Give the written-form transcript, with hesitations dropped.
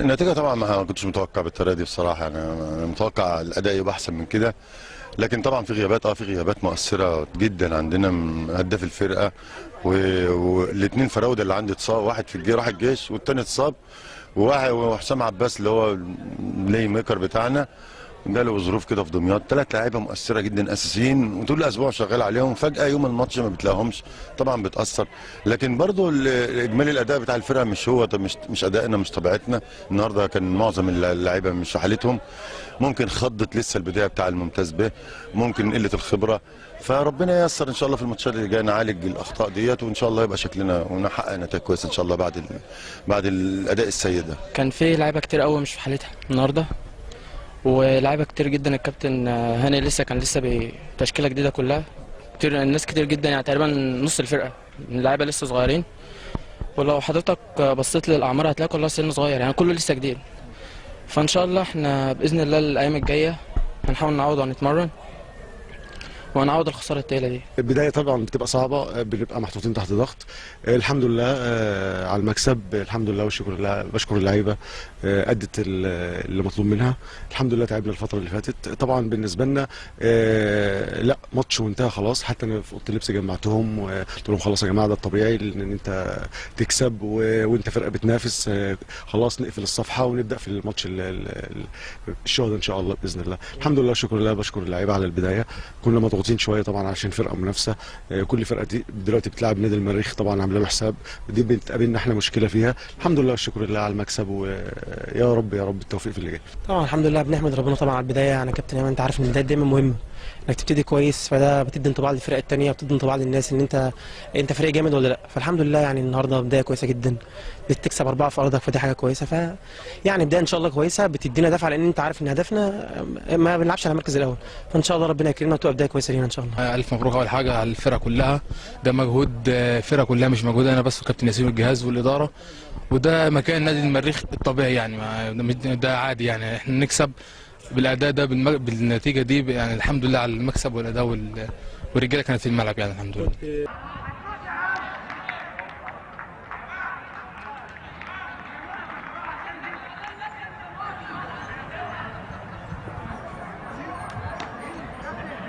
النتيجة طبعا ما كنتش متوقع بالطريقة دي بصراحة، انا متوقع الاداء يبقى احسن من كده، لكن طبعا في غيابات، في غيابات مؤثرة جدا عندنا من هداف الفرقة والاثنين فراوده اللي عندي اتصاب، واحد في الجيش راح الجيش والثاني اتصاب، وواحد وحسام عباس اللي هو ال playmaker بتاعنا جاله ظروف كده في دمياط. ثلاث لعيبة مؤثرة جدا اساسيين وطول الاسبوع شغال عليهم، فجاة يوم الماتش ما بتلاقيهمش، طبعا بتاثر. لكن برضو اجمالي الاداء بتاع الفرقة مش هو مش ادائنا، مش طبيعتنا. النهارده كان معظم اللعيبة مش في حالتهم، ممكن خضت لسه البداية بتاع الممتاز به، ممكن قلة الخبرة، فربنا ييسر ان شاء الله في الماتشات اللي جاية نعالج الاخطاء ديت، وان شاء الله يبقى شكلنا ونحقق نتائج كويسة ان شاء الله بعد الاداء السيء ده. كان في لعيبة كتير قوي مش في حالتها النهارده، ولاعيبه كتير جدا. الكابتن هاني لسه كان لسه بتشكيله جديدة كلها، كتير الناس كتير جدا، يعني تقريبا نص الفرقة اللعيبة لسه صغيرين. ولو حضرتك بصيت للاعمار هتلاقي كلها سن صغير، يعني كله لسه جديد. فان شاء الله احنا باذن الله الايام الجاية هنحاول نعوض ونتمرن وهنعوض الخسارة التقيله دي. البداية طبعا بتبقى صعبة، بنبقى محطوطين تحت ضغط. الحمد لله على المكسب، الحمد لله والشكر لله. بشكر اللعيبة، ادت اللي مطلوب منها، الحمد لله. تعبنا الفترة اللي فاتت طبعا بالنسبة لنا، لا ماتش وانتهى خلاص. حتى انا في اوضة اللبس جمعتهم وقلت لهم خلاص يا جماعة، ده الطبيعي ان انت تكسب وانت فرقه بتنافس، خلاص نقفل الصفحة ونبدا في الماتش الشهداء ان شاء الله باذن الله. الحمد لله والشكر لله. بشكر اللعيبة على البداية، كنا مضغوطين شوية طبعا عشان فرقه منافسه، كل فرقه دي دلوقتي بتلعب نادي المريخ طبعا عامله له حساب، دي بتقابلنا احنا مشكلة فيها. الحمد لله والشكر لله على المكسب، ويا رب يا رب التوفيق في اللي جاي. طبعا الحمد لله بنحمد ربنا طبعا على البداية. يعني كابتن ايمن انت عارف ان البداية دايما مهمة، انك تبتدي كويس، فده بتدي انطباع للفرق الثانية، بتدي انطباع للناس ان انت فريق جامد ولا لا. فالحمد لله يعني النهارده بداية كويسة جدا، بتكسب 4 في ارضك، فدي حاجة كويسة. ف يعني بداية ان شاء الله كويسة بتدينا دفعه، لان انت عارف ان هدفنا ما بنلعبش على المركز الاول، فان شاء الله ربنا يكرمنا وتبقى بداية كويسة لينا ان شاء الله. الف مبروك اول حاجة على الفرقة كلها، ده مجهود فرقه كلها مش مجهود انا بس وكابتن ياسين والجهاز والادارة، وده مكان نادي المريخ الطبيعي، يعني ده عادي، يعني احنا نكسب بالاداء ده بالنتيجة دي، يعني الحمد لله على المكسب والاداء والرجاله كانت في الملعب، يعني الحمد لله.